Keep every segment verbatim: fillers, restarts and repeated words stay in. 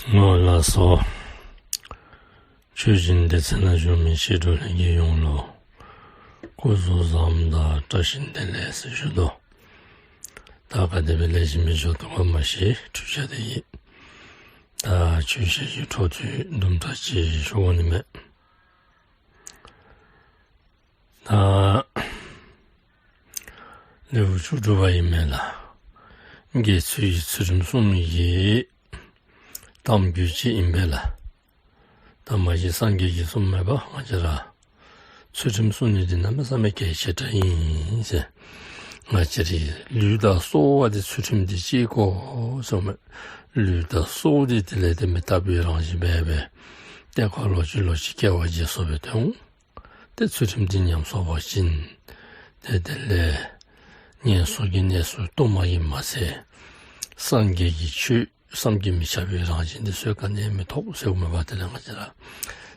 ཨོ་ལགས་སོ། ཆོས་སྦྱིན་སྡེ་ཚན་ནང་བཞུགས་མི་ཆོས་གྲོགས་ལྷན་རྒྱས་ཡོངས་ལུ་སྐུ་གཟུགས་བཟང་དང་བཀྲ་ཤིས་བདེ་ལེགས་ཟེར་ཞུ་དོ། ད་ག་དེ་སྦེ་ལེགས་ཤོམ་སྦེ་འགྱོ་དོ་ག་མ་ཤེས། འཕྲུལ་ཆས་དེ་གིས་ད་ཆོས་བཤད་རྒྱུ་འཕྲོ་མཐུད་དུམ་གྲ་ཅིག་ཞུ་དགོ་ནི་མས། ད་ལེའུ་བཅུ་དྲུག་པ་ཨིན་མས་ལགས། དགེ་ཚུལ་གྱི་ཚུལ་ཁྲིམས་སྲུང་མི་གི་གཏམ་རྒྱུད་ཅིག་ཨིན་པས་ལགས། ད་མ་གཞི་སངས་རྒྱས་ཀྱིས་གསུངམ་མས་པ། ང་བཅས་ར་ཚུལ་ཁྲིམས་སྲུང་ནི་འདི་གནམ་མེད་ས་མེད་གལ་ཆེ་དྲགས་ཨིན་ཟེར། ང་བཅས་རའི་ལུས་དང་སྲོག་འདི་ཚུལ་ཁྲིམས་འདི་གཅེས་དགོ་གསུངམ་མས། ལུས་དང་སྲོག་འདི་དེ་ལས་ཏེ་མེ་ལྟ་བུའི་རང་བཞིན་སྦེ་སྦེ་ཏེ་ཁོ་ལོག་ཅི་ལོག་ཅི་སྐྱེ་བ་བརྗེ་སོང་སྦེ་ཐོན་འོང་། ཏེ་ཚུལ་ཁྲིམས་འདི་ཉམས་སོང་པ་ཅིན་ཏེ་དེ་ལས་ངན་སོང་གི་གནས་སུ་ལྟུང་མ་ཨིན་མ་ཚད་སངས་རྒྱས་ཀྱི་ཆོས་བསམ་གྱིས་མི་ཁྱབ་པའི་རང་བཞིན་འདི་ཚུ་ག་ནི་མི་ཐོབ་ཟེརཝ་མས་པ། དེ་ལས་ང་བཅས་ར་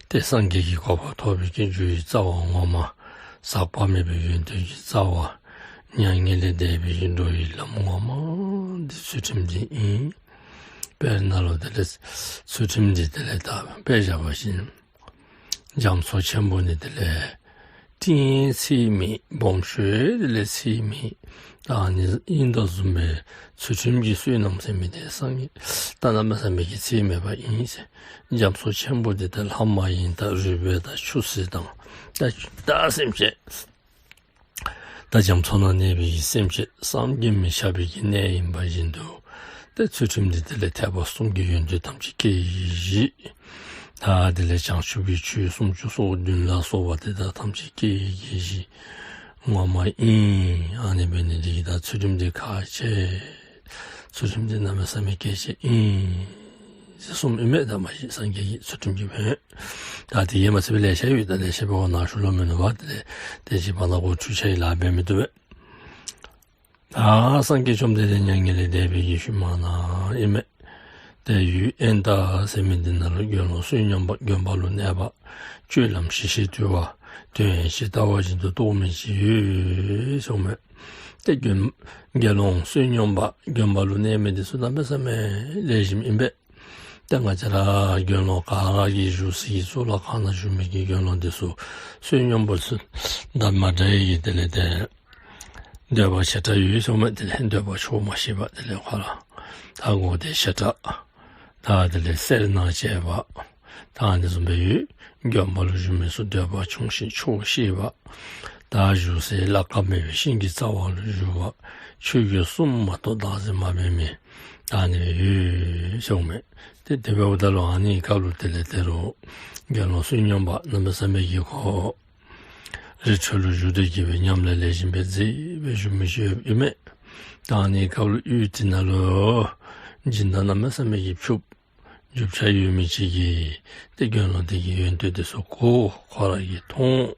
ཏེ་སངས་རྒྱས་ཀྱི་གོ་འཕང་ཐོབ་པའི་གི་རྒྱུའི་རྩ་བ་ངོ་མ་ཟག་པ་མེད་པའི་ཡོན་ཏན་གྱི་རྩ་བ་མྱ་ངན་ལས་འདས་པའི་གི་འགྲོ་བའི་ལམ་ངོ་མ་འདི་ཚུལ་ཁྲིམས་འདི་ཨིན། དཔེར་ན་ལུ་དེ་ལས་ཚུལ་ཁྲིམས་འདི་དེ་ལས་ད་དཔེ་བཞག་པ་ཅིན་རྒྱ་མཚོ་ཆེན་པོ་ནི་དེ་ལས་སྤྲིན་ཚད་མེད། སྦོམ་ཤོས་དེ་ལས་ཚད་མེད། ད་ཨ་ནི་ཨིན་དོ་བཟུམ་སྦེ་ཚུལ་ཁྲིམས་ཀྱི་བསོད་ནམས་ཟེར་མི་འདི་སངས་རྒྱས་ད་གནམ་མེད་ས་མེད་ཀྱི་ཚད་མེད་པ་ཨིན་ཟེར། རྒྱ་མཚོ་ཆེན་པོ་འདི་ད་ལྷ་མ་ཡིན་དང་རུས་སྦལ་དང་ཆུ་སྲིན་དང་ད་ད་སེམས་ཅན་ད་རྒྱ་མཚོ་ནང་གནས་པའི་སེམས་ཅན་བསམ་གྱིས་མི་ཁྱབ་པའི་གི་གནས་ཨིན་པ་བཞིན་དུ་ཏེ་ཚུལ་ཁྲིམས་འདི་དེ་ལས་ཐེག་པ་གསུམ་གྱི་ཡོན་ཏན་ཐམས་ཅད་སྐྱེ་བཞི། ད་དེ་ལས་བྱང་ཆུབ་ཀྱི་ཆོས་སུམ་ཅུ་སོ་བདུན་ལ་སོགས་པ་དེ་དག་ཐམས་ཅད་སྐྱེ་བཞི་ངོ་མ་ཨིན། ཨ་ནི་འབད་ནི་འདི་གིས་ད་ཚུལ་ཁྲིམས་འདི་ཁག་ཆེ། ཚུལ་ཁྲིམས་འདི་གནམ་མེད་ས་མེད་གལ་ཆེ་ཨིན་ཟེར་གསུངམ་ཨིན་མས། ད་མ་གཞི་སངས་རྒྱས་ཀྱིས་ཚུལ་ཁྲིམས་ཀྱི་ཕན་ཡོན་ད་དེ་ཡང་མ་ཚད་པའི་ལེ་ཤ་ཡོད། ད་ལེ་ཤ་འབད་བ་ན་ཞུ་ལོང་མིན་ནུག་པ། དེ་ལས་དེ་ཅིག་བར་ན་གོ་འཕྲུལ་ཆས་ལཱ་འབད་མི་བཏུབ་པས། ད་སངས་རྒྱས་བཅོམ་ལྡན་འདས་མྱ་ངན་ལས་འདས་པའི་གི་ཤུལ་མ་ན་ཨིན་མས། ཏེ་ཡུལ་ཨེན་ཏ་ཟེར་མི་འདི་ནང་ལུ་དགེ་སློང་བསོད་སྙོམས་པ་དགོན་པ་ལུ་གནས་པ། སྤྱོད་ལམ་ཞི་ཞིང་དུལ་བ་དོན་ཇི་ལྟ་བ་བཞིན་དུ་རྟོགས་མི་ཅིག་ཡོད་གསུངམ་མས། ཏེ་དགེ་དགེ་སློང་བསོད་སྙོམས་པ་དགོན་པ་ལུ་གནས་མི་འདི་ཚུ་གནམ་མེད་ས་མེད་ལེགས་ཤོམ་ཨིན་པས། ཏེ་ང་བཅས་ར་དགེ་སློང་ག་ར་གིས་བཞུགས་སའི་གཙུག་ལག་ཁང་ནང་བཞུགས་མི་གི་དགེ་སློང་འདི་ཚུ་བསོད་སྙོམས་པ་ཚུ་དང་མ་འདྲ་བའི་གི་དེ་ལས་ཏེ་འདོད་པ་ཆེ་དྲགས་ཡོད་གསུངམ་མས། དེ་ལས་འདོད་པ་ཆོག་མ་ཤེས་པ། དེ་ལས་ཁོ་ར་ད་གོ་བདེ་ཆེ་དྲགས་ད་དེ་ལས་སེར་སྣ་བྱེད་པ་ད་ཨ་ནི་བཟུམ་སྦེ་ཡོད། དགོན་པ་ལུ་བཞུགས་མི་ཚུ་འདོད་པ་ཆུང་ཞིང་ཆོག་ཤེས་པ། ད་བཞུགས་སའི་ལ་ཁ་མེད་པའི་ཤིང་གི་རྩ་བ་ལུ་བཞུགས་པ། ཆོས་གོས་གསུམ་མ་གཏོགས་བདག་འཛིན་མ་འབད་མི་ད་ཨ་ནི་སྦེ་ཡོད་གསུངམ་མས། ཏེ་དེ་འབདཝ་ད་ལུ་ཨ་ནི་སྐབས་ལུ་དེ་ལས་ཏེ་རུང་དགེ་སློང་བསོད་སྙོམས་པ་གནམ་མེད་ས་མེད་ཀྱི་ཁོ་རི་ཁྲོད་ལུ་བཞུགས་ཏེ་གི་སྦེ་ཉམས་ལེན་ལེགས་ཤོམ་སྦེ་མཛད་སྦེ་བཞུགས་མི་ཅིག་ཡོདཔ་ཨིན་མས། ད་ཨ་ནི་སྐབས་ལུ་ཡུལ་དེ་ནང་ལུ་སྦྱིན་བདག་གནམ་མེད་ས་མེད་ཀྱི་ཕྱུགཔོ་རྒྱུ་ཆ་ཡོད་མི་ཅིག་གིས་ཏེ་དགེ་སློང་དེ་གི་ཡོན་ཏན་དེ་ཚུ་གོ་ཁོ་ར་གིས་མཐོང་།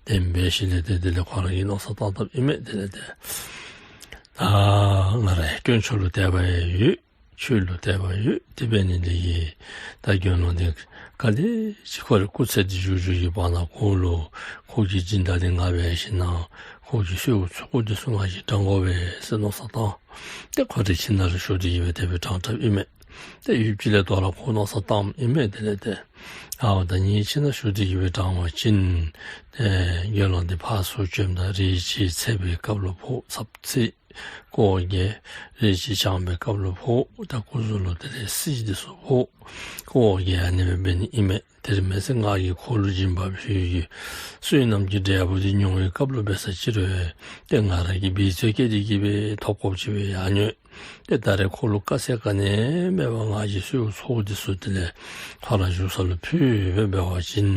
དེ་འབད་ཞིནམ་ལས་ཏེ་དེ་ལས་ཁོ་ར་གིས་མནོ་བསམ་བཏང་བཏངམ་ཨིན་མས། དེ་ལས་ཏེ་ད་ང་ར་དཀོན་མཆོག་ལུ་དད་པ་ཡང་ཡོད། ཆོས་ལུ་དད་པ་ཡོད། དེ་འབད་ནི་དེ་གིས་ད་དགེ་སློང་དེ་ག་དེ་ཅིག་ཁོ་རའི་སྐུ་ཚེ་འདི་བཞུགས་བཞུགས་ཀྱི་བར་ན་ཁོ་ལུ་ཁོ་གི་སྦྱིན་བདག་དེ་ང་འབད་ཞིན་ན་ཁོ་གི་གསོལཝ་ཚོགས་འདི་ཚུ་ང་གིས་དྲང་དགོ་པས་ཟེར་མནོ་བསམ་བཏང་། ཏེ་ཁོ་རའི་ཁྱིམ་ནང་ལུ་ཞུ་སྟེ་གི་སྦེ་དེ་སྦེ་དྲང་དྲངམ་ཨིན་མས། ཏེ་ཡུདཔ་ཅིག་ལས་དོ་རུང་ཁོ་མནོ་བསམ་བཏངམ་ཨིན་མས། དེ་ལས་ཏེ་ཨའོ་ད་ངེའི་ཁྱིམ་ནང་ཞུ་སྟེ་གི་སྦེ་དྲང་བ་ཅིན་ཏེ་དགེ་སློང་དེ་ཕར་ཚུར་བྱོནམ་ད་རེ་ཅིག་ཚད་པའི་སྐབས་ལུ་ཕོག། ཚབ་ཚིག་ཀོ་བརྒྱད། རེ་ཅིག་བྱང་པའི་སྐབས་ལུ་ཕོག། ད་སྐུ་གཟུགས་ལུ་དེ་ལས་སྲིད་འདི་ཚུ་ཕོག། ཀོ་བརྒྱད་ཨ་ནི་སྦེ་འབད་ནི་ཨིན་མས། དེར་མི་ཚེ་ང་གིས་ཁོ་ལུ་སྦྱིན་པ་ཕུལ་བའི་བསོད་ནམས་ཀྱི་འབྲས་བུ་འདི་མྱོང་བའི་སྐབས་ལུ་འབད་ས་ཅིག་རུང་ཏེ་ང་ར་གིས་འབད་རྩོལ་བསྐྱེད་དེ་གི་སྦེ་ཐོབ་དགོཔ་ཅིག་སྦེ་ཡང་ཡོད། ཏེ་ད་རེས་ཁོ་ལུ་དཀའ་ཚེགས་ག་ནི་མེད་པར་ང་གིས་གསོལཝ་ཚོགས་འདི་ཚུ་དེ་ལས་ཁོ་ར་བཞུགས་ས་ལུ་ཕུལ་སྦེ་འབད་བ་ཅིན་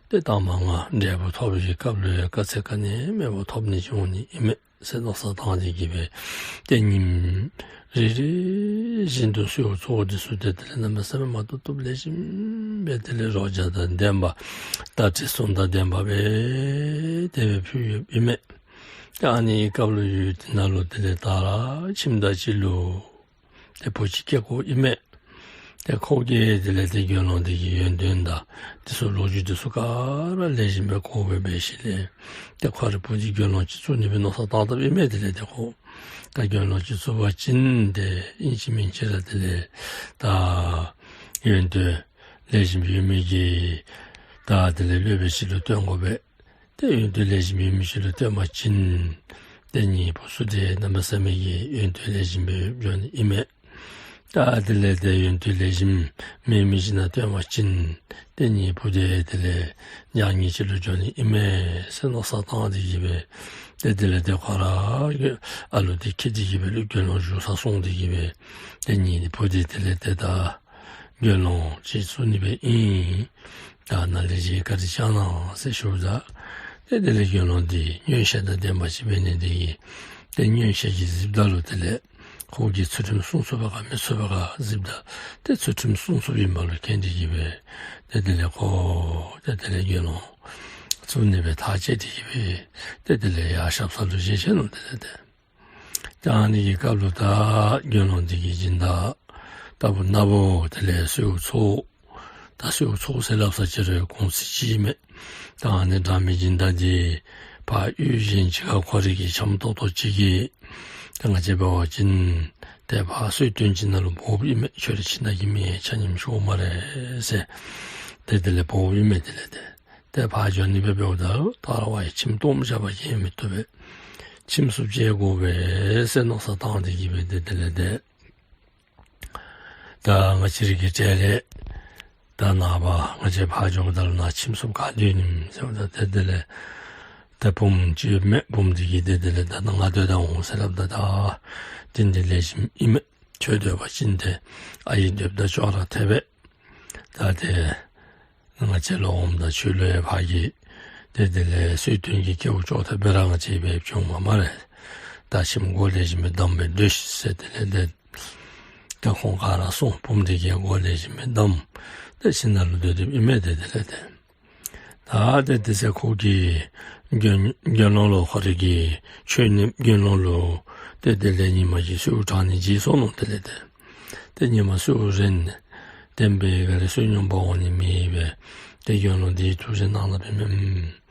ཏེ་ད་མ་ང་འབྲས་བུ་ཐོབ་པའི་སྐབས་ལུ་ཡང་དཀའ་ཚེགས་ག་ནི་མེད་པར་ཐོབ་ནི་ཅིག་འོང་ནི་ཨིན་མས། ཟེར་མནོ་བསམ་བཏང་སྟེ་གི་སྦེ་ཏེ་ཉིནམ་རེ་རེ་བཞིན་དུ་གསོལཝ་ཚོགས་འདི་ཚུ་ཏེ་དེ་ལས་གནམ་མེད་ས་མེད་མ་བཏུབ་བཏུབ་ལེགས་ཤོམ་སྦེ་དེ་ལས་རོ་བརྒྱ་དང་ལྡན་པ་དང་དྲི་བསུང་དང་ལྡན་པ་སྦེ་དེ་སྦེ་ཕུལ་ཡོདཔ་ཨིན་མས། ཏེ་ཨ་ནི་སྐབས་ལུ་ཡུལ་དེ་ནང་ལུ་དེ་ལས་ད་ར་ཁྱིམ་བདག་ཅིག་ལུ་ཏེ་བུ་ཅིག་སྐྱེས་ཀྱོག་ཨིན་མས། ཏེ་ཁོ་གིས་དེ་ལས་ཏེ་དགེ་སློང་དེ་གི་ཡོན་ཏན་དང་དེ་ཚུ་ལོ་རྒྱུས་དེ་ཚུ་ག་ར་ལེགས་ཤོམ་སྦེ་གོ་སྦེ་འབད་ཞིནམ་ལས་ཏེ་ཁོ་རའི་བུ་འདི་དགེ་སློང་ཅིག་བཙུགས་ནི་སྦེ་མནོ་བསམ་བཏང་བཏངམ་ཨིན་མས། དེ་ལས་ཏེ་ཁོ་ད་དགེ་སློང་ཅིག་བཙུགས་པ་ཅིན་ཏེ་ཨིན་ཅི་མིན་ཅི་ར་དེ་ལས་ད་ ཡོན་ཏན་ལེགས་ཤོམ་ཡོད་མི་གིས་ད་དེ་ལས་སློབ་དཔོན་ཅིག་ལུ་བསྟེན་དགོ་པས། ཏེ་ཡོན་ཏན་ལེགས་ཤོམ་ཡོད་མི་ཅིག་ལུ་བསྟེན་པ་ཅིན་ཏེ་ངེའི་བུ་ཚུ་དེ་གནམ་མེད་ས་མེད་ཀྱི་ཡོན་ཏན་ལེགས་ཤོམ་སྦེ་འགྱོ་ནི་ཨིན་མས། ད་དེ་ལས་ཏེ་ཡོན་ཏན་ལེགས་ཤོམ་མེད་མི་ཅིག་ནང་བསྟེན་པ་ཅིན་ཏེ་ངེའི་བུ་དེ་དེ་ལས་ཉག་ཉིག་ཅིག་ལུ་འགྱོ་ནི་ཨིན་མས་ཟེར་མནོ་བསམ་བཏང་སྟེ་གི་སྦེ་ཏེ་དེ་ལས་ཏེ་ཁོ་ར་གི་ཨ་ལུ་དེ་འཁྱིད་དེ་གི་སྦེ་ལུ་དགེ་སློང་བཞུགས་སར་སོང་སྟེ་གི་སྦེ་ཏེ་ངེའི་བུ་དེ་དེ་ལས་ཏེ་ད་དགེ་སློང་ཅིག་བཙུགས་ནི་སྦེ་ཨིན། ད་ནཱ་ལས་ཅིག་བཀའ་དྲིན་བསྐྱང་གནང་ཟེར་ཞུཝ་ད་ཏེ་དེ་ལས་དགེ་སློང་དེ་མངོན་ཤེས་དང་ལྡན་པ་ཅིག་འབད་ནི་དེ་གིས་ཏེ་མངོན་ཤེས་ཀྱིས་གཟིགསཔ་ད་ལུ་དེ་ལས་ཁོ་གིས་ཚུལ་ཁྲིམས་བསྲུང་ཚུགས་པས་ག་མི་ཚུགས་པས་ག་གཟིགསཔ་ད་ཏེ་ཚུལ་ཁྲིམས་བསྲུང་ཚུགསཔ་ཨིན་པ་ལུ་མཁྱེན་ཏེ་གི་སྦེ་ཏེ་དེ་ལས་ཁོ་ཏེ་དེ་ལས་དགེ་སློང་བཙུགས་ནི་སྦེ་ཐག་བཅད་དེ་གི་སྦེ་ཏེ་དེ་ལས་ཡར་ཞབས་ས་ལུ་བཞེས་བཞེས་ནུག། དེ་ལས་ཏེ་ད་ཨ་ནི་གི་སྐབས་ལུ་ད་དགེ་སློང་དེ་གི་སྦྱིན་བདག་ལྟ་བུ་ན་བུ་དེ་ལས་གསོལཝ་ཚོགས། ད་གསོལཝ་ཚོགས་ཟེར་སླབ་ས་ཅིག་རུང་གོང་ཚད་ཅིག་མས། ད་ཨ་ནི་འདྲ་མི་སྦྱིན་བདག་དེ་ཕར་གཡུས་གཞན་ཅིག་ཁར་ཁོ་རའི་གི་འཆམ་ཏོག་ཏོ་ཅིག་གིས་ད་ང་བཅས་འབད་བ་ཅིན་ཏེ་ཕར་གསོལ་སྟོན་ཅིག་ནང་ལུ་འབོཝ་ཨིན་མས། ཁྱོད་རའི་ཁྱིམ་ནང་གི་མི་ཆ་མཉམ་ཤོག་སྨ་རེ་ཟེར་ཏེ་དེ་ལས་འབོཝ་ཨིན་མས། དེ་ལས་ཏེ་ཏེ་ཕར་འགྱོ་ནི་སྦེ་འབདཝ་ད་ད་རུང་ཁྱིམ་སྟོངམ་བཞག་པ་ཅིན་མི་བཏུབ་པས། ཁྱིམ་སུ་བཅད་དགོ་པས་ཟེར་མནོ་བསམ་བཏང་སྟེ་གི་སྦེ་ཏེ་དེ་ལས་ཏེ་ད་ང་བཅས་རའི་གི་གྲལ་ལས་ད་ནངས་པ་ང་བཅས་ཕར་འགྱོཝ་ད་ལུ་ནཱ་ཁྱིམ་སུ་ག་སྡོད་ནི་ཟེརཝ་ད་ཏེ་དེ་ལས་ཏེ་བུམོ་ཅིག་མས། བུམོ་དེ་གིས་ཏེ་དེ་ལས་ད་ནཱ་ང་སྡོད་ད་འོང་ཟེར་སླབ་ད་ད་དེ་འདི་ལེགས་ཤོམ་ཨིན་མས། ཁྱོད་སྡོད་པ་ཅིན་ཏེ་ཨའི་སྡོདཔ་ད་ཅོག་ར་འཐད་པས། ད་ཏེ་ང་བཅས་ལོག་འོངམ་ད་ཁྱོད་ལུ་ཡང་ཕར་གྱི་ཏེ་དེ་ལས་གསོལ་སྟོན་གྱི་སྐལཝ་ཅོག་འཐདཔ་སྦེ་ར་ང་བཅས་འབད་བྱུང་མས་སྨ་རེ། ད་ཁྱིམ་སྒོ་ལེགས་ཤོམ་སྦེ་བསྡམས་སྦེ་སྡོད་ཤིག་ཟེར་དེ་ལས་ཏེ་ད་ཁོང་ག་ར་སོང་། བུམོ་དེ་གིས་སྒོ་ལེགས་ཤོམ་སྦེ་བསྡམས། ཏེ་ཁྱིམ་ནང་ལུ་སྡོད་སྡོདཔ་ཨིན་མས། ཏེ་དེ་ལས་ཏེ་ད་ཏེ་དེ་ཚེ་ཁོ་གིས་དགེ་དགེ་སློང་ལུ་ཁོ་རའི་གི་ཆོས་ཉན་དགེ་སློང་ལུ་ཏེ་དེ་ལས་ཉི་མ་གི་གསོལཝ་དྲང་ནི་བརྗེད་སོ་ནུག། དེ་ལས་ཏེ་ཏེ་ཉི་མ་གསོལཝ་རན་ཏེ་འབད་ག་ལས་བསོད་སྙོམས་འབག་འོང་ནི་མེད་པས། ཏེ་དགེ་སློང་དེ་ཐུགས་རྗེ་གནང་ལ་འབད་མས། ཨམ་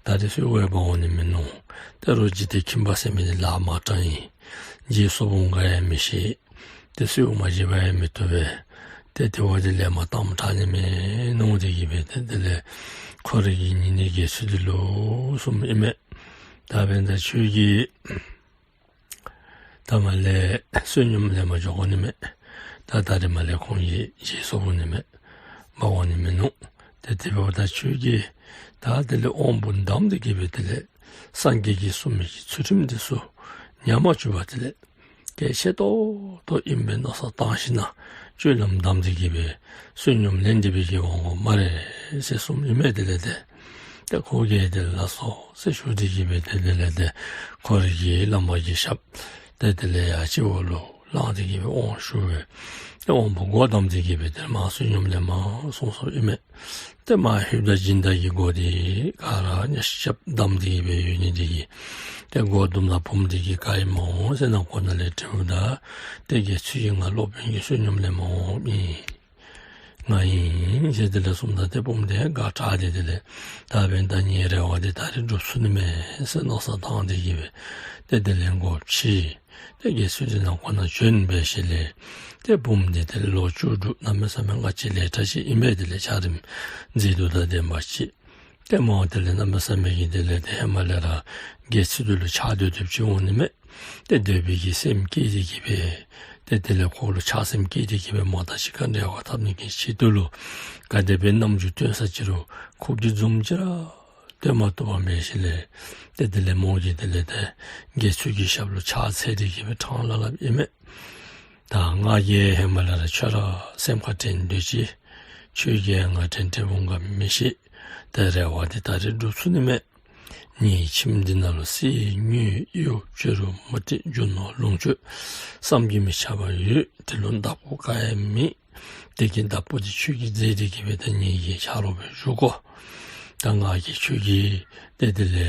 ད་རིས་གསོལཝ་འབག་འོང་ནི་མིན་ནུག། ད་རུང་འཇིག་རྟེན་ཁྱིམ་པ་ཟེར་མི་འདི་ལཱ་མ་དྲང་ཡི། རྗེས་སུ་བུང་ག་ཡང་མི་ཤེས། ཏེ་གསོལཝ་མ་བཞེས་པར་ཡང་མི་བཏུབ་པས། ཏེ་དེ་བ་འདི་ལས་མ་བཏངམ་དྲག་ནི་མས་མནོ་སྟེ་གི་སྦེ་ཏེ་དེ་ལས་ཁོ་རའི་གི་ཉེ་གནས་དགེ་ཚུལ་འདི་ལུ་གསུངམ་ཨིན་མས། ད་འབདན་ད་ཁྱོད་ཀྱིས་ད་མར་ལས་བསོད་སྙོམས་ལེན་པར་འགྱོ་དགོ་ནི་མས། ད་ད་རིས་མར་ལས་ཁོང་གི་རྗེས་སུ་འོང་ནི་མས། འབག་འོང་ནི་མིན་ནུག། ཏེ་དེ་འབདཝ་ད་ཁྱོད་ཀྱིས་ད་དེ་ལས་དབང་པོ་བསྡམས་ཏེ་གི་སྦེ་དེ་ལས་སངས་རྒྱས་ཀྱིས་གསུངས་མི་གི་ཚུལ་ཁྲིམས་འདི་ཚུ་ཉམས་མ་བཅུག་པར་དེ་ལས་གལ་ཆེ་ཏོག་ཏོ་ཨིན་པས་མནོ་བསམ་བཏང་ཞིནམ་སྤྱོད་ལམ་བསྡམས་ཏེ་གི་སྦེ་བསོད་སྙོམས་ལེན་ཏེ་སྦེ་གི་འོང་དགོ་སྨ་རེ་ཟེར་གསུངམ་ཨིན་མས། དེ་ལས་ཏེ་ཏེ་ཁོ་གིས་དེ་ལས་ལགས་སོ་ཟེར་ཞུ་སྟེ་གི་སྦེ་ཏེ་དེ་ལས་ཏེ་ཁོ་རའི་གི་བླམ་གི་ཞབས་ཏེ་དེ་ལས་ཡར་སྤྱི་བོ་ལུ་བླངས་ཏེ་གི་སྦེ་དབང་ཞུ་སྦེ་ཏེ་དབང་པོ་སྒོ་བསྡམས་ཏེ་གི་སྦེ་ཏེ་མར་བསོད་སྙོམས་ལེན་མར་སོང་སོངམ་ཨིན་མས། ཏེ་མར་ལྷོདཔ་ད་སྦྱིན་བདག་གི་སྒོ་འདི་ག་ར་ཉག་ཤབ་བསྡམས་ཏེ་གི་སྦེ་ཡོད་ནི་འདི་གིས་ཏེ་སྒོ་རྡུངམ་ད་བུམོ་འདི་གིས་ག་ཨིན་མོ་ཟེར་ནང་ཁོག་ནང་ལས་དྲིཝ་ད་ཏེ་དགེ་ཚུལ་གྱིས་ང་སློབ་དཔོན་གྱི་བསོད་སྙོམས་ལེན་པར་འོངམ་ཨིན། ང་ཨིན་ཟེར་དེ་ལས་གསུངམ་ད་ཏེ་བུམོ་དེ་དགའ་དྲགས་ཏེ་དེ་ལས་ད་འབདན་ད་ངེའི་རེ་བ་འདི་ད་རིས་འགྲུབ་ཚུགས་ནི་མས་ཟེར་མནོ་བསམ་བཏང་སྟེ་གི་སྦེ་ཏེ་དེ་ལས་སྒོ་ཕྱེ། ཏེ་དགེ་ཚུལ་འདི་ནང་ཁོག་ནང་བྱོན་འབད་ཞིནམ་ལས་ཏེ་བུམོ་འདི་དེ་ལས་ལོ་བཅུ་དྲུག་གནམ་མེད་ས་མེད་སྔ་ཕྱི་ལས་ཕྲ་ཞིང་ཨིན་པས། དེ་ལས་འཆར་རིམ་མཛེས་སྡུག་དང་ལྡན་པ་ཅིག། ཏེ་མོ་དེ་ལས་གནམ་མེད་ས་མེད་ཀྱི་དེ་ལས་ཏེ་ཧེ་མ་ལས་ར་དགེ་ཚུལ་འདི་ལུ་ཆགས་སྡོད་སྡོདཔ་ཅིག་འོང་ནི་མས། ཏེ་འདོད་པའི་གི་སེམས་སྐྱེས་ཏེ་གི་སྦེ་ཏེ་དེ་ལས་ཁོ་ལུ་ཆགས་སེམས་སྐྱེས་ཏེ་གི་སྦེ་མོ་དང་གཅིག་ཁར་འབྲེལ་བ་འཐབ་ནི་གི་ཆེད་དུ་ལུ་ག་དེ་སྦེ་རྣམ་འགྱུར་སྟོན་ས་ཅིག་རུང་ཁོ་གིས་བཟུམ་ཅིག་ར་སྟོན་མ་བཏུབ་པར་འབད་ཞིནམ་ལས་ཏེ་དེ་ལས་མོ་གིས་དེ་ལས་ཏེ་དགེ་ཚུལ་གྱི་ཞབས་ལུ་ཕྱག་འཚལ་ཏེ་གི་སྦེ་ཕྲང་སླབ་སླབ་ཨིན་མས། ད་ང་གིས་ཧེ་མ་ལས་ར་ཁྱོད་ར་སེམས་ཁར་དྲན་སྡོད་ཅི། ཁྱོད་ཀྱིས་ང་དྲན་དྲནམ་འོང་ག་མི་ཤེས། ད་རེ་བ་འདི་ད་རིས་འགྲུབ་ཚུགས་ནི་མས། ངེའི་ཁྱིམ་འདི་ནང་ལུ་གསེར་དངུལ་གཡུ་བྱུ་རུ་མུ་ཏིག་རྒྱུ་ནོར་ལོངས་སྤྱོད་བསམ་གྱིས་མི་ཁྱབ་པ་ཡོད། དེ་ལུ་བདག་པོ་ག་ཡང་མེད། དེ་གི་བདག་པོ་འདི་ཁྱོད་ཀྱིས་མཛད་དེ་གི་སྦེ་ད་ངེ་གི་ཆ་རོགས་སྦེ་བཞུགས་དགོ། ད་ང་གིས་ཁྱོད་ཀྱི་ཏེ་དེ་ལས་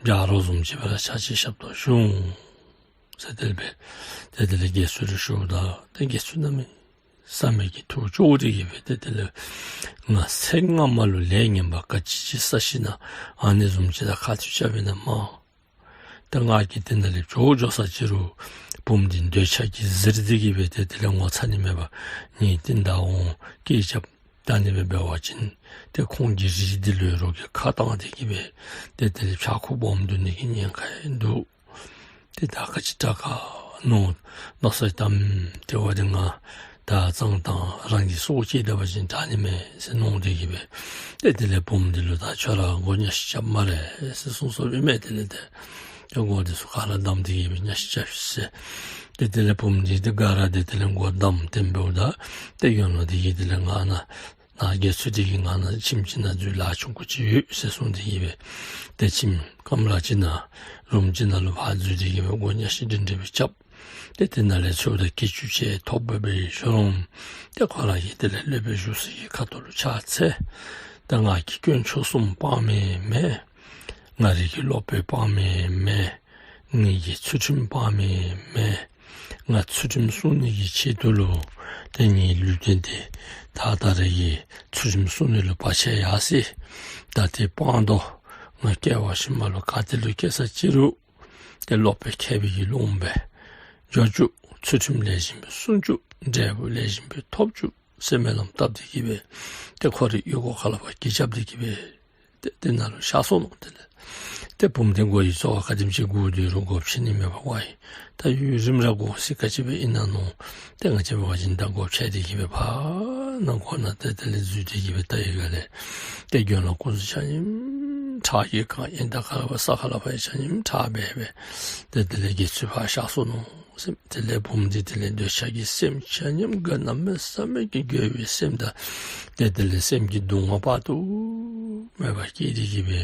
ཆ་རོགས་བཟུམ་ཅིག་སྦེ་ར་ཕྱག་ཕྱི་ཞབས་ཏོག་ཞུ་འོང་ཟེར་དེ་སྦེ་ཏེ་དེ་ལས་དགེ་ཚུལ་ལུ་ཞུཝ་ད་ཏེ་དགེ་ཚུལ་གནམ་མེད་ས་མེད་ཀྱི་ཐུགས་སྐྱོ་སྟེ་གི་སྦེ་ཏེ་དེ་ལས་ང་ཚེ་སྔ་མ་ལུ་ལས་ངན་པ་ག་ཅི་ཅིག་བསགས་ཞིནམ་ཨ་ནི་བཟུམ་ཅིག་དང་ཁ་ཐུག་རྐྱབ་ཨིན་ན་མས། ཏེ་ང་གིས་དེ་ནང་ལས་བྱོག་འགྱོ་ས་ཅིག་རུང་བུམོ་འདི་འདོད་ཆགས་ཀྱིས་གཟིར་ཏེ་གི་སྦེ་ཏེ་དེ་ལས་ངོ་ཚ་ནི་མེད་པར་ངེའི་རྟིང་བདའ་འོང་སྐད་རྐྱབ། ད་ཨ་ནི་སྦེ་འབད་བ་ཅིན་ཏེ་ཁོང་གི་རིགས་འདི་ལུ་རོགས་ཀྱིས་ཁ་བཏང་སྟེ་གི་སྦེ་ཏེ་དེ་ལས་ཕྱྭ་འགུགས་སྦོམ་འདུག་ནི་གི་ཉེན་ཁ་ཡང་འདུག། ཏེ་ད་ག་ཅི་དྲག་ག་མནོ་མནོ་བསམ་བཏངམ་ཏེ་འབདཝ་ད་ང་ད་གཙང་དང་རང་གི་སྲོག་བཅད་ད་པ་ཅིན་དྲག་ནི་མས་ཟེར་མནོ་སྟེ་གི་སྦེ་ཏེ་དེ་ལས་བུམོ་འདི་ལུ་ད་ཁྱོད་ར་སྒོ་ཉག་ཅིག་རྐྱབ་སྨ་རེ་ཟེར་གསུངས་སོཔ་ཨིན་མས། དེ་ལས་ཏེ་ཏེ་སྒོ་འདི་ཚུ་ག་ར་བསྡམས་ཏེ་གི་སྦེ་ཉག་ཅིག་རྐྱབ་ཤིག་ཟེར། ཏེ་དེ་ལས་བུམོ་འདི་ཏེ་ག་ར་ཏེ་དེ་ལས་སྒོ་བསྡམས་ཏེ་འབདཝ་ད་ཏེ་དགེ་སློང་འདི་གིས་དེ་ལས་ང་ནཱ་ནཱ་དགེ་ཚུལ་འདི་གིས་ང་ནཱ་ཁྱིམ་ཅིག་ནང་འཛུལ་ལཱ་ཆུང་ཀུ་ཅིག་ཡོད་ཟེར་གསུངས་ཏེ་གི་སྦེ་ཏེ་ཁྱིམ་ཀམ་ར་ཅིག་ནང་རུམ་ཅིག་ནང་ལུ་ཕར་འཛུལ་ཏེ་གི་སྦེ་སྒོ་ཉག་ཅིག་སྒྲིང་སྒྲི་སྦེ་རྐྱབ། ཏེ་དེ་ནང་ལས་ཚུར་ད་གྱི་ཅུང་ཅིག་ཐོབ་སྦེ་འབད་ཞིནམ་ཏེ་ཁོ་ར་གིས་དེ་ལས་སློབ་དཔོན་བཞུགས་ས་གི་ཁ་ཐུག་ལུ་ཕྱག་འཚལ། ད་ང་གིས་དཀོན་མཆོག་གསུམ་སྤང་མི་མེན། ང་རའི་གི་སློབ་དཔོན་སྤང་མི་མེན། ངེའི་གི་ཚུལ་ཁྲིམས་སྤང་མི་མེན། ང་ཚུལ་ཁྲིམས་སྲུང་ནི་གི་ཆེད་དུ་ལུ་ཏེ་ངེའི་ལུས་རྟེན་འདི་ད་ད་རེས་ཀྱི་ཚུལ་ཁྲིམས་སྲུང་ནི་ལུ་བར་ཆད་ཡར་སོ་ཡི། ད་དེ་སྤང་དོ། ང་སྐྱེ་བ་ཕྱི་མ་ལུ་ག་ཏེ་ལུ་སྐྱེ་ས་ཅིག་རུང་ཏེ་སློབ་དཔོན་མཁས་པའི་གི་སློབ་མ་སྦེ་འགྱོ་བཅུག། ཚུལ་ཁྲིམས་ལེགས་ཤོམ་སྦེ་སྲུང་བཅུག། འབྲས་བུ་ལེགས་ཤོམ་སྦེ་ཐོབ་བཅུག་ཟེར་སྨོན་ལམ་བཏབ་སྟེ་གི་སྦེ་ཏེ་ཁོ་རའི་གཡུས་སྒོ་ཁ་ལས་ཕར་གྱི་རྐྱབ་སྟེ་གི་སྦེ་ཏེ་དེ་ནང་ལུ་གཤགས་སོ་ནུག། དེ་ལས་ཏེ་བུམོ་འདི་མགུ་ཡི་ཚོ་བ་ག་དེམ་ཅིག་མགུ་སྟེ་རུང་སྒོ་ཕྱེ་ནི་མེད་པར་ཝའི་ད་ཡུན་རིངམོ་ར་འགོར་སྲིད། ག་ཅི་སྦེ་ཨིན་ན་མནོ། ཏེ་ང་བཅས་འབད་བ་ཅིན་ད་སྒོ་ཕྱེ་སྟེ་གི་སྦེ་ཕར་ནང་སྒོ་ནང་ཏེ་དེ་ལས་འཛུལ་ཏེ་གི་སྦེ་ད་ཡི་ག་ལས་ཏེ་དགེ་སློང་སྐུ་གཟུགས་ཆ་མཉམ་ཁྲག་གིས་གང་། ཨེ་ད་ག་ར་བ་ས་ཁ་ལས་ཕར་ཡང་ཆ་མཉམ་ཁྲག་འབག་སྦེ་ཏེ་དེ་ལས་དགེ་ཚུལ་ཕར་གཤགས་སོ་ནུག་ཟེར། དེ་ལས་བུམོ་འདི་དེ་ལས་འདོད་ཆགས་ཀྱི་སེམས་ཆ་མཉམ་ག་གནམ་མེད་ས་མེད་ཀྱི་འགྱོད་པའི་སེམས་དང་ཏེ་དེ་ལས་སེམས་ཀྱི་སྡུག་བསྔལ་དཔག་ཏུ་མེད་པ་སྐྱེས་ཏེ་གི་སྦེ་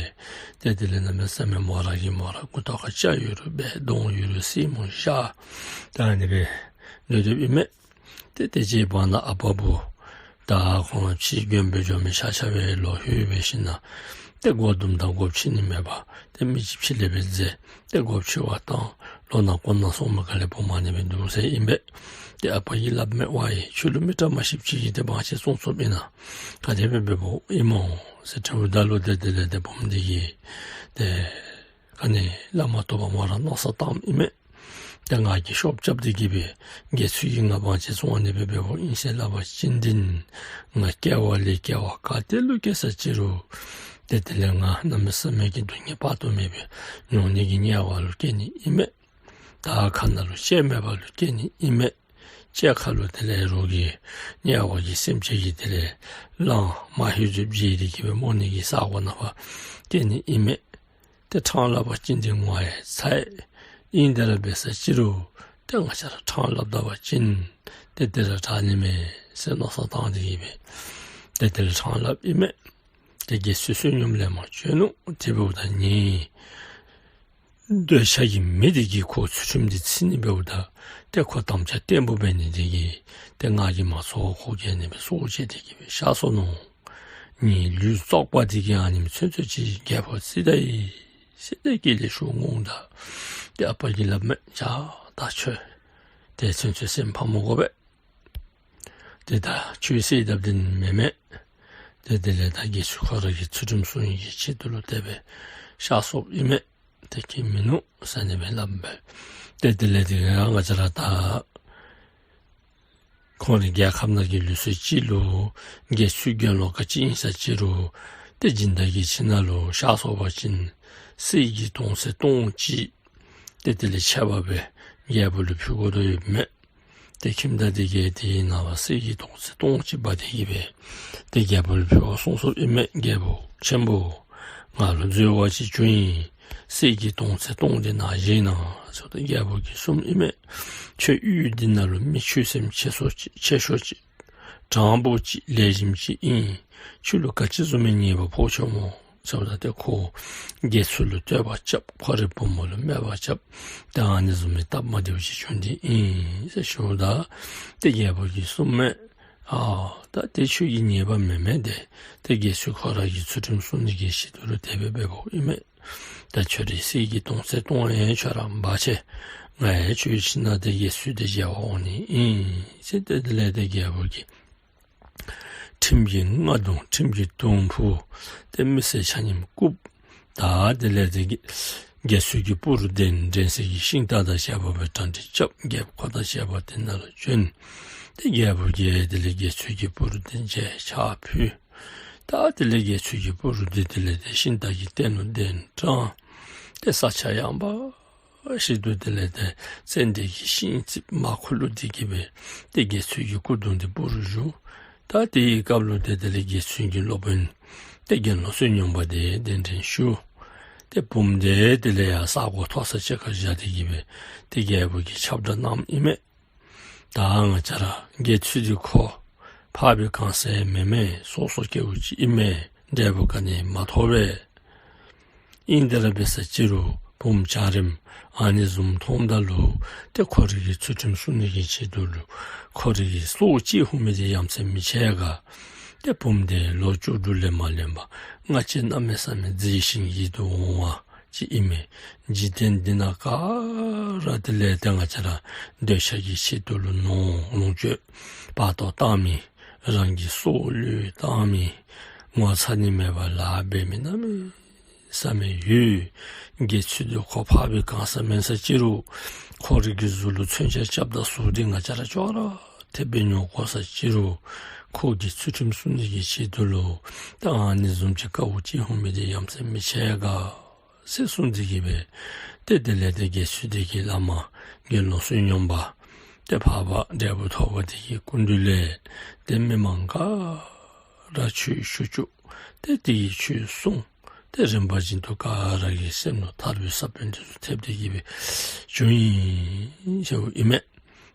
ཏེ་དེ་ལས་གནམ་མེད་ས་མེད་མོ་ར་གིས་མོ་ར་མགུ་ཏོ་ཁར་ལྕགས་ཡོད་རུང་འབག། གདོང་ཡོད་རུང་སེན་མོ་བཞར། ད་ཨ་ནི་སྦེ་སྡོད་སྡོདཔ་ཨིན་མས། ཏེ་དེ་ཅིག་བར་ན་ཨ་པ་བུ་ད་ཁོང་ཕྱིར་དགོན་པ་འགྱོ་མི་ཆ་ཁྱབ་སྦེ་ལོག་ལྷོད་སྦེ་ཞིནམ་ཏེ་སྒོ་བརྡུངམ་ད་སྒོ་ཕྱེ་ནི་མེད་པར་ཏེ་མི་ཅིག་ཕྱི་ལས་སྦེ་འཛུལ་ཏེ་སྒོ་ཕྱེ་བར་བཏང་། ལོག་ནང་སྒོ་ནང་སོང་མི་ཁ་ལས་བུམོ་ཨ་ནི་སྦེ་འདུག་ཟེར་ཨིན་པས། ཏེ་ཨ་པ་གིས་སླབ་མས། ཝའི་ཁྱོད་ལུ་མི་དྲག་མ་ཤེསཔ་ཅིག་གིས་ཏེ་བང་ཆེན་བཙོང་བཙོངམ་ཨིན་ན། ག་དེ་སྦེ་འབདཝ་ཨིན་མོ་ཟེར་དྲིཝ་ད་ལུ་ཏེ་དེ་ལས་ཏེ་བུམོ་འདི་གིས་ཏེ་ག་ནི་སླབ་མ་བཏུབ་པར་མོ་ར་མནོ་བསམ་བཏངམ་ཨིན་མས། ཏེ་ང་གིས་ཤོབ་རྐྱབ་སྟེ་གི་སྦེ་དགེ་ཚུལ་གྱིས་ང་བང་ཆེན་བཙོང་ཨ་ནི་སྦེ་འབདཝ་ཨིན་ཟེར་སླབ་པ་ཅིན་འདི་ང་སྐྱེ་བ་ལས་སྐྱེ་བ་ག་ཏེ་ལུ་སྐྱེ་ས་ཅིག་རུང་ཏེ་དེ་ལས་ང་གནམ་མེད་ས་མེད་ཀྱི་སྡུག་བསྔལ་དཔག་ཏུ་མེད་པའི་མྱོང་ནི་གི་དམྱལ་བ་ལུ་སྐྱེ་ནི་ཨིན་མས། ད་ཁ་ནང་ལུ་ལྕེ་མེད་པ་ལུ་སྐྱེ་ནི་ཨིན་མས། ལྕེ་ཁ་ལུ་དེ་ལས་རོགས་ཀྱི་དམྱལ་བ་གི་སེམས་ཅན་གྱིས་དེ་ལས་གླང་མ་ཧེ་ཙི་བརྗེ་སྟེ་གི་སྦེ་རྨོ་ནི་གི་ས་གོ་ནང་ཕར་སྐྱེ་ནི་ཨིན་མས། ཏེ་ཕྲང་སླབ་པ་ཅིན་འདི་ངོ་ཡང་ཚ་ཡི། ཨིན་དེ་ར་འབད་ས་ཅིག་རུང་ཏེ་ང་བཅས་ར་ཕྲང་སླབ་ད་པ་ཅིན་ཏེ་དེ་ར་དྲག་ནི་མས་ཟེར་མནོ་བསམ་བཏང་སྟེ་གི་སྦེ་ཏེ་དེ་ལས་ཕྲང་སླབ་ཨིན་མས། ཏེ་དགེ་ཚུལ་བསོད་སྙོམས་ལེན་པར་བྱོན་ནུག། དེ་འབདཝ་ད་ངེའི་འདོད་ཆགས་ཀྱི་མེ་འདི་གིས་ཁོ་ཚུལ་ཁྲིམས་འདི་འཚིག་ནི་འབདཝ་ད་ཏེ་ཁོ་དམ་བཅའ་བརྟན་པོ་འབད་ནི་འདི་གིས་ཏེ་ང་གིས་མ་ཚོར་བར་ཁོ་གིས་ཨ་ནི་སྦེ་སྲོག་བཅད་དེ་གི་སྦེ་གཤགས་སོ་ནུག། ངེའི་ལུས་བཙོག་པ་འདི་གིས་ཨ་ནེམ་ཚུན་ཚོད་ཅིག་རྒྱལ་པོ་བརྩིགས་ད་ཡི་ཟེར་ཏེ་དཀྱིལ་ལས་ཞུ་འོང་ད། ཏེ་ཨ་པ་གིས་སླབ་མས། ཡ་ད་ཁྱོད་ཏེ་ཚུན་ཚོད་སེམས་ཕམ་མི་དགོ་པས། ཏེ་ད་ཁྱོད་བསད་དཔ་འདི་མེན་མས། ཏེ་དེ་ལས་ད་དགེ་ཚུལ་ཁོ་ར་གིས་ཚུལ་ཁྲིམས་སྲུང་ནི་གི་ཆེད་དུ་ལུ་དེ་སྦེ་གཤགས་སོཔ་ཨིན་མས། ཏེ་ཁྱད་མིན་ནུག་ཟེར་ཨ་ནི་སྦེ་སླབ་མས། ཏེ་དེ་ལས་ཏེ་ང་བཅས་ར་ད་ཁོང་རའི་རྒྱལ་ཁབ་ནང་གི་ལུགས་སྲོལ་ཅིག་ལུ་དགེ་ཚུལ་དགེ་སློང་ག་ཅི་ཨིན་ས་ཅིག་རུང་ཏེ་སྦྱིན་བདག་གི་ཁྱིམ་ནང་ལུ་གཤགས་སོང་པ་ཅིན་གསེར་གྱི་དོང་ཙེ་སྟོང་གཅིག་ཏེ་དེ་ལས་ཆད་པ་སྦེ་རྒྱལ་པོ་ལུ་ཕུལ་དགོ་དོ་ཡོདཔ་མས། ཏེ་ཁྱིམ་བདག་འདི་གིས་དེའི་ནང་ལུ་གསེར་གྱི་དོང་ཙེ་སྟོང་གཅིག་འབག་སྟེ་གི་སྦེ་ཏེ་རྒྱལ་པོ་ལུ་ཕུལ་བར་སོང་སོཔ་ཨིན་མས། རྒྱལ་པོ་ཆེན་པོ་ང་ལུ་འཛོལ་བ་ཅིག་བྱུང་ཡི། གསེར་གྱི་དོང་ཙེ་སྟོང་འདི་ནཱ་བཞེས་གནང་ཟེརཝ་ད་རྒྱལ་པོ་གིས་གསུངམ་ཨིན་མས། ཁྱོད་ཡུལ་འདི་ནང་ལུ་མི་ཆོས་སེམས་ཆེ་སོ་ཅིག་ཆེ་ཤོས་ཅིག་དྲང་པོ་ཅིག་ལེགས་ཤོམ་ཅིག་ཨིན། ཁྱོད་ལུ་ག་ཅི་བཟུམ་མའི་ཉེས་པ་ཕོག་ཆི་སྨོ་ཟེརཝ་ད་ཏེ་ཁོ་དགེ་ཚུལ་ལུ་བསྟོད་པ་རྐྱབ། ཁོ་རའི་བུམོ་ལུ་སྨད་པ་རྐྱབ། ཏེ་ཨ་ནི་བཟུམ་མའི་སྟབས་མ་བདེཝ་ཅིག་བྱུང་སྟེ་ཨིན་ཟེར་ཞུཝ་ད་ཏེ་རྒྱལ་པོ་གིས་གསུངམ་མས། ཨ་ད་དེ་ཁྱོད་ཀྱི་ཉེས་པ་མེན་མས། ཏེ་དེ་དགེ་ཚུལ་ཁོ་ར་གིས་ཚུལ་ཁྲིམས་སྲུང་ནི་གི་ཆེད་དུ་ལུ་དེ་སྦེ་འབདཝ་ཨིན་མས། ད་ཁྱོད་རའི་གསེར་གྱི་དོང་ཙེ་སྟོང་ཡང་ཁྱོད་ར་འབག་ཅི། ང་ཡང་ཁྱོད་ཁྱིམ་ནང་དེ་དགེ་ཚུལ་དེ་མཇལ་བར་འོང་ནི་ཨིན་ཟེར། ཏེ་དེ་ལས་ཏེ་རྒྱལ་པོ་གིས་ཁྲིམས་ཀྱི་རྔ་བརྡུང་། ཁྲིམས་ཀྱི་དུང་ཕུ། ཏེ་མི་སེར་ཆ་མཉམ་བཀུག། ད་དེ་ལས་ཏེ་གི་ དགེ་ཚུལ་གྱི་སྤུ་རུ་འདྲེན། འདྲེན་ས་གི་ཤིང་རྟ་དང་བཅས་པ་སྦེ་གྲ་སྒྲིག་རྐྱབ། རྒྱལཔོ་ཁོ་དང་བཅས་པ་དེ་ནང་ལུ་བྱོན། ཏེ་རྒྱལཔོ་གིས་དེ་ལས་དགེ་ཚུལ་གྱི་སྤུ་རུ་འདི་མཇལ་ཕྱག་ཕུལ། ད་དེ་ལས་དགེ་ཚུལ་གྱི་སྤུ་རུ་འདི་དེ་ལས་ཏེ་ཤིང་རྟ་གི་སྟེང་ལུ་གདན་དྲངས། ཏེ་ས་ཆ་ཡངས་པ་ཞིག་ཏུ་དེ་ལས་ཏེ་ཙན་དན་གྱི་ཤིང་རྩིབས་མར་ཁུ་ལུ་སྡོད་དེ་གི་སྦེ་ཏེ་དགེ་ཚུལ་གྱི་སྐུ་གདུང་འདི་སྤུ་རུ་བཞུགས། ད་དེའི་སྐབས་ལུ་ཏེ་དེ་ལས་དགེ་ཚུལ་གྱི་སློབ་དཔོན་ཏེ་དགེ་སློང་བསོད་སྙོམས་པ་དེ་གདན་འདྲེན་ཞུ། ཏེ་བུམོ་དེ་དེ་ལས་ཡར་ས་གོ་མཐོ་ས་ཅིག་ཁར་བཞག་སྟེ་གི་སྦེ་ཏེ་རྒྱལཔོ་གིས་ཁྱབ་བསྒྲགས་གནངམ་ཨིན་མས། ད་ང་བཅས་ར་དགེ་ཚུལ་འདི་ཁོ་འཕགས་པའི་གང་ཟག་མེན་མས། སོ་སོ་སྐྱེ་བོ་ཅིག་ཨིན་མས། འབྲས་བུ་ག་ནི་མ་ཐོབ་པས། ཨིན་དེ་ར་འབད་ས་ཅིག་རུང་བུམོ་འཇའ་རིསམོ་ཨ་ནི་བཟུམ་མཐོངམ་ད་ལུ་ཏེ་ཁོ་རའི་གི་ཚུལ་ཁྲིམས་སྲུང་ནི་གི་ཆེད་དུ་ལུ་ཁོ་རའི་གི་སྲོག་གཅད་འོང་མི་འདི་ཡ་མཚན་མི་ཆེ་ག། ཏེ་བུམོ་དེ་ལོ་བཅུ་དྲུག་ལས་མ་ལོན་པར་སྔ་ཕྱི་གནམ་མེད་ས་མེད་མཛེས་ཤིང་ཡིད་དུ་འོང་བ་ཅིག་ཨིན་མས། འཇིག་རྟེན་འདི་ནང་ག་ར་དེ་ལས་ཏེ་ང་བཅས་ར་འདོད་ཆགས་ཀྱི་ཆེད་དུ་ལུ་ནོར་ལོངས་སྤྱོད་དཔག་ཏུ་བཏང་མི། རང་གི་སྲོག་བློས་བཏང་མི། ངོ་ཚ་ནི་མེད་པར་ལཱ་འབད་མི་གནམ་མེད་ས་མེད་ཡོད། དགེ་ཚུལ་འདི་ཁོ་འཕགས་པའི་གང་ཟག་མེན་ས་ཅིག་རུང་ཁོ་རའི་གི་གཟུགས་ལུ་མཚོན་ཆ་རྐྱབ་ད་ཟུག་འདི་ང་བཅས་ར་ཅོག་ར་འཐདཔ་སྦེ་མྱོང་དགོ་ས་ཅིག་རུང་ཁོ་གི་ཚུལ་ཁྲིམས་སྲུང་ནི་གི་ཆེད་དུ་ལུ་ད་ཨ་ནི་བཟུམ་ཅིག་དཀའཝ་སྤྱད་འོང་མི་འདི་ཡ་མཚན་མི་ཆེ་ག་ཟེར་གསུངས་ཏེ་གི་སྦེ་ཏེ་དེ་ལས་ཏེ་དགེ་ཚུལ་འདི་གི་བླ་མ་དགེ་སློང་བསོད་སྙོམས་པ་ཏེ་འཕགས་པ་འབྲས་བུ་ཐོབ་པ་དེ་གི་སྐུ་མདུན་ལས་ཏེ་མི་མང་ག་ར་ཆོས་ཞུ་བཅུག། ཏེ་དེ་གི་ཆོས་གསུངས། ཏེ་རིམ་པ་བཞིན་དུ་ག་ར་གི་སེམས་ལུ་ཐར་པའི་ས་བོན་དེ་ཚུ་ཐེབས་ཏེ་གི་སྦེ་བྱུང་ཡི་ཟེརཝ་ཨིན་མས།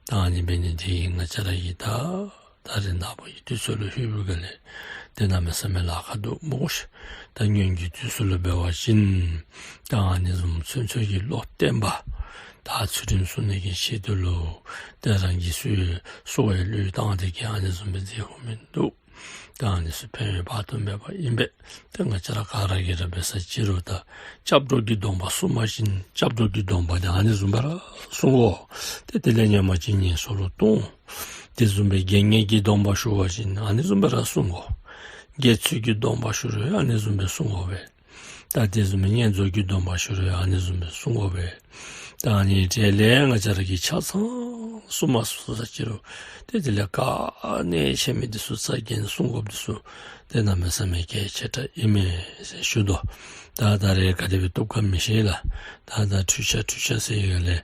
ད་ཨ་ནི་འབད་ནི་དེ་གིས་ང་བཅས་ར་གིས་ད་ད་རེས་ནངས་པ་གི་དུས་ཚོད་ལུ་ལྷོད་པའི་སྒང་ལས་ཏེ་གནམ་མེད་ས་མེད་ལཱ་ཁག་འདུག་སྨོ་ཤིག། ད་སྔོན་གྱི་དུས་ཚོད་ལུ་འབད་བ་ཅིན་ད་ཨ་ནི་བཟུམ་ཚུན་ཚོད་ཀྱི་བློ་བརྟན་པ་ད་ཚུལ་ཁྲིམས་སྲུང་ནི་གི་ཆེད་དུ་ལུ་ཏེ་རང་གི་སྲོག་སྲོག་ཡང་བློས་བཏང་སྟེ་གི་ཨ་ནི་བཟུམ་སྦེ་མཛད་འོང་མི་འདུག། ད་ཨ་ནི་ཚུ་ཕན་ཡོན་དཔག་ཏུ་མེད་པ་ཨིན་པས། ཏེ་ང་བཅས་ར་ག་ར་གིས་ར་འབད་ས་ཅིག་རུང་ད་སྐྱབས་འགྲོ་གི་སྡོམ་པ་སྲུང་བ་ཅིན་སྐྱབས་འགྲོ་གི་སྡོམ་པ་འདི་ཨ་ནི་བཟུམ་སྦེ་ར་སྲུང་དགོ། ཏེ་དེ་ལས་ཉམས་ཅིག་ངན་སོང་ལུ་ལྟུང་། དེ་བཟུམ་སྦེ་དགེ་བསྙེན་གྱི་སྡོམ་པ་ཞུ་བ་ཅིན་ཨ་ནི་བཟུམ་སྦེ་ར་སྲུང་དགོ། དགེ་ཚུལ་གྱི་སྡོམ་པ་ཞུ་རུང་ཨ་ནི་བཟུམ་སྦེ་སྲུང་དགོ་པས། ད་དེ་བཟུམ་སྦེ་བསྙེན་རྫོགས་ཀྱི་སྡོམ་པ་ཞུ་རུང་ཨ་ནི་བཟུམ་སྦེ་སྲུང་དགོ་པས། ད་ཨ་ནི་དེ་ལས་ང་བཅས་ར་གིས་ཆ་ཚང་སྲུང་མ་ཚུགས་ས་ཅིག་རུང་ཏེ་དེ་ལས་ག་ནི་ཆེ་མི་འདི་ཚུ་རྩ་འགེངས་སྲུང་དགོཔ་འདི་ཚུ་ཏེ་གནམ་མེད་ས་མེད་གལ་ཆེ་དྲགས་ཨིན་མས་ཟེར་ཞུ་དོ། ད་ད་རེས་ག་དེ་སྦེ་བཏུབ་ག་མི་ཤེས་ལགས། ད་ད་འཕྲུལ་ཆས་འཕྲུལ་ཆས་ཟེར་ཡོདཔ་ལས་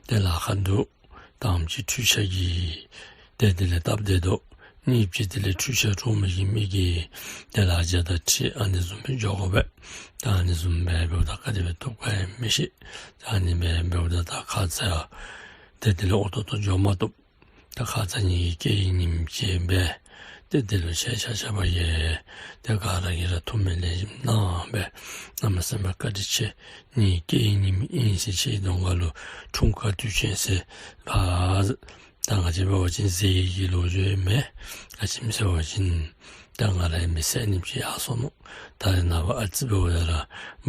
ཏེ་ལཱ་ཁག་འདུག། དང་པ་ཅིག་འཕྲུལ་ཆས་ཀྱིས་ཏེ་དེ་ལས་སྟབས་བདེ་དོ། གཉིས་པ་ཅིག་དེ་ལས་འཕྲུལ་ཆས་འདྲོག་མི་གི་མི་གིས་ཏེ་ལག་ཆས་དང་འཁྲིལ་ཨ་ནི་བཟུམ་སྦེ་འགྱོ་དགོ་པས། ད་ཨ་ནི་བཟུམ་སྦེ་འབདཝ་ད་ག་དེ་སྦེ་བཏུབ་ག་ཡང་མི་ཤེས། ད་ཨ་ནི་སྦེ་འབདཝ་ད་ད་ཁ་ཙ་ཏེ་དེ་ལས་ཨོ་ཏོ་ཏོ་འགྱོ་མ་བཏུབ། ད་ཁ་ཙ་ངེ་གི་སྐྱེ་བའི་ཉིནམ་ཅིག་འབད། ཏེ་དེ་ལུ་ཆ་ཁྱབ་ཆ་ཁྱབ་ཀྱིས་ཏེ་ག་ར་གིས་ར་ཐུགས་སྨོན་ལེགས་ཤོམ་གནང་སྦེ་གནམ་མེད་ས་མེད་བཀའ་དྲིན་ཆེ། ངེ་གི་སྐྱེ་བའི་ཉིནམ་ཨིན་ཟེར་ཆེ་གདོང་ཁ་ལུ་འཁྲུངས་སྐར་དུས་ཆེན་ཟེར་ཕར་ད་ང་བཅས་འབད་བ་ཅིན་ཟེར་གྱི་ལོ་རྒྱུས་མེད། ག་ཅི་སྨོ་ཟེར་བ་ཅིན་ད་ང་རའི་མི་ཚེ་ཨ་ནེམ་ཅིག་ཡར་སོ་ནུག། ད་རེས་ནངས་པ་ཨ་ཙི་འབདཝ་ད་ར་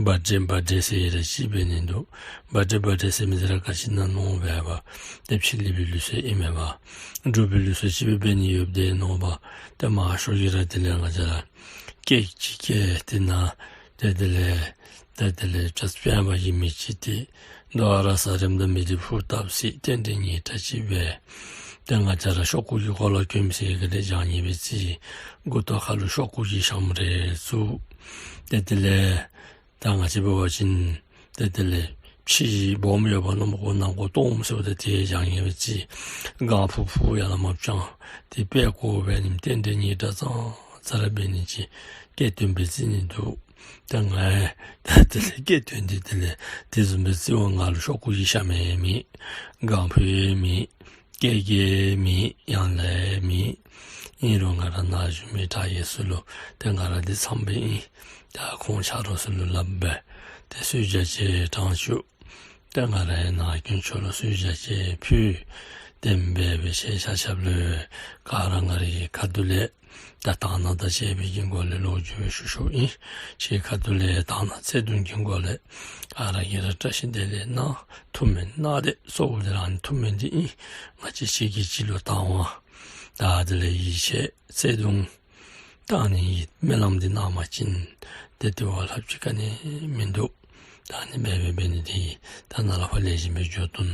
བར་ཌེ་བར་ཌེ་ཟེར་ཡི་ར་ཅིག་འབད་ནི་འདུག། བར་ཌེ་བར་ཌེ་ཟེར་མི་འདི་ར་ག་ཅི་ཨིན་ན་མནོ་བས་པ། ཏེ་ཕྱི་གླིང་པའི་ལུགས་སྲོལ་ཨིན་མས་པ། འབྲུག་པའི་ལུགས་སྲོལ་ཅིག་སྦེ་འབད་ནི་ཡོདཔ་འདི་མནོ་བས། ཏེ་མང་ཤོས་ཀྱིས་ར་དེ་ལས་ང་བཅས་ར་ཀེཀ་ཅིག་བཀལ། དེ་ནང་ཏེ་དེ་ལས་ཏེ་དེ་ལས་བྱ་སྤྱན་པ་གི་མི་ཅིག་ཏེ་དོ་ར་ས་རནམ་ད་མི་དེ་ཕུ་བཏབ་ཅིག་རྟེན་འབྲེལ་ཉེས་དྲགས་ཅིག་འབད། ཏེ་ང་བཅས་ར་ཤོག་ཀུ་གི་གོ་ལ་གྱོནམ་ཟེར་ག་དེ་བྱང་ཉེས་པའི་རྩིས། མགུ་ཏོ་ཁ་ལུ་ཤོག་ཀུ་གི་ཞྭམོ་རེ་བཙུགས། ཏེ་དེ་ལས་ད་ང་བཅས་འབད་བ་ཅིན་ཏེ་དེ་ལས་ཕྱི་སྦོམ་ཡོདཔ་ནམ་མཁོ་ནམ་མཁོ་སྟོངམ་ཟེརཝ་ད་དེ་བྱང་ཉེས་པའི་རྩིས། གང་ཕུ་ཕུ་ཡར་ལས་མར་བརྐྱང་། ཏེ་དཔེ་བཀོ་འབད་ནི་རྟེན་འབྲེལ་ཉེས་དྲགས་ཙང་ཙ་ར་འབད་ནི་ཅིག་སྐལ་སྟོན་སྦེ་བརྩི་ནི་འདུག། ད་ང་ད་དེ་ལས་སྐལ་སྟོན་འདི་དེ་ལས་དེ་བཟུམ་སྦེ་བརྩིཝ་ང་ལུ་ཤོག་ཀུ་གི་ཞྭམོ་ཡང་མེད། གང་ཕུ་ཡང་མེད། ཀེཀ་ཡང་མེད། ཡང་ལེ་ཡང་མེད། ཨིན་རུང་ང་ར་ནཱ་བཞུགས་མི་དྲག་ཡོད་ཚུ་ལུ་ཏེ་ང་ར་འདི་ཚངམ་སྦེ་ཨིན། ད་ཁོང་ཆ་རོགས་ཚུ་ལུ་སླབ་སྦེ་ཏེ་གསོལ་ཇ་ཅིག་དྲང་བཅུག། ཏེ་ང་ར་ཡང་ནཱ་དཀོན་མཆོག་ལུ་གསོལ་ཇ་ཅིག་ཕུལ། དེ་སྦེ་འབད་ཞིནམ་ཆ་ཁྱབ་ལུ་ག་ར་ང་རའི་ཁ་ཐུག་ལས་ད་དག་སྣང་དང་བཅས་པའི་གི་སྒོ་ལས་ལོ་རྒྱུས་སྦེ་ཞུ་ཞུཝ་ཨིན། ཁྱེད་ཁ་ཐུག་ལས་དག་སྣང་བརྩེ་གདུང་གི་སྒོ་ལས་ག་ར་གིས་ར་བཀྲ་ཤིས་བདེ་ལེགས་གནང་། ཐུགས་སྨོན་གནང་། ཏེ་གཙོ་བོ་འདི་ར་ཨ་ནི་ཐུགས་སྨོན་འདི་ཨིན། ང་བཅས་གཅིག་གིས་གཅིག་ལུ་དད་པ་དང་དེ་ལས་ཡིད་ཆེས་བརྩེ་གདུང་ད་ཨ་ནི་སྨོན་ལམ་འདི་གནང་བ་ཅིན་ཏེ་དེ་བ་ལྷགཔ་ཅིག་ག་ནི་མིན་འདུག། ད་ཨ་ནི་སྦེ་འབད་འབད་ནི་དེ་གིས་ད་ནཱ་ལས་ཕར་ལེགས་ཤོམ་སྦེ་འགྱོ་དོ།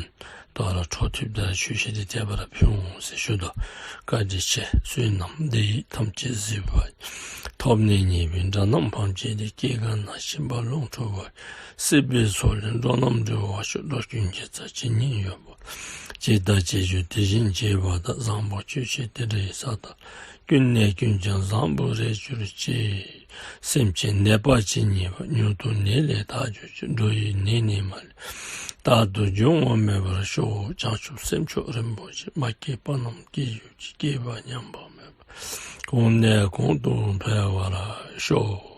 དོ་རུང་འཕྲོ་མཐུད་དེ་ཆོས་བཤད་འདི་དེ་སྦེ་ར་ཕུལ་འོང་ཟེར་ཞུ་དོ། བཀའ་དྲིན་ཆེ། བསོད་ནམས་འདི་ཡིས་ཐམས་ཅད་གཟིགས་པ་ཉིད། ཐོབ་ནས་ཉེས་པའི་དགྲ་རྣམས་ཕམ་བྱས་ཏེ། སྐྱེ་རྒ་ན་འཆིའི་རྦ་ཀློང་འཁྲུགས་པ་ཡི། སྲིད་པའི་མཚོ་ལས་འགྲོ་རྣམས་སྒྲོལ་བར་ཤོག། འགྲོ་ཀུན་དགེ་རྩ་ཇི་སྙེད་ཡོད་པ། བྱས་དང་བྱེད་འགྱུར་དེ་བཞིན་བྱེད་པ་དག། བཟང་པོ་སྤྱོད་ཕྱིར་དེ་འདྲ་ཡི་ས་དག་ལ། ཀུན་ནས་ཀུན་ཀྱང་བཟང་པོར་རེག་གྱུར་ཅིག། སེམས་ཅན་ནད་པ་ཇི་སྙེད་པ། མྱུར་དུ་ནད་ལས་ཐར་གྱུར་ཅིག། འགྲོ་ཡི་ནད་ནི་མ་ལུས་རྟག་ཏུ་འབྱུང་བ་མེད་པར་ཤོག། བྱང་ཆུབ་སེམས་མཆོག་རིན་པོ་ཆེ། མ་སྐྱེས་པ་རྣམས་སྐྱེ་གྱུར་ཅིག། སྐྱེས་པ་ཉམས་པ་མེད་པར་གོང་ནས་གོང་དུ་འཕེལ་བར་ཤོག།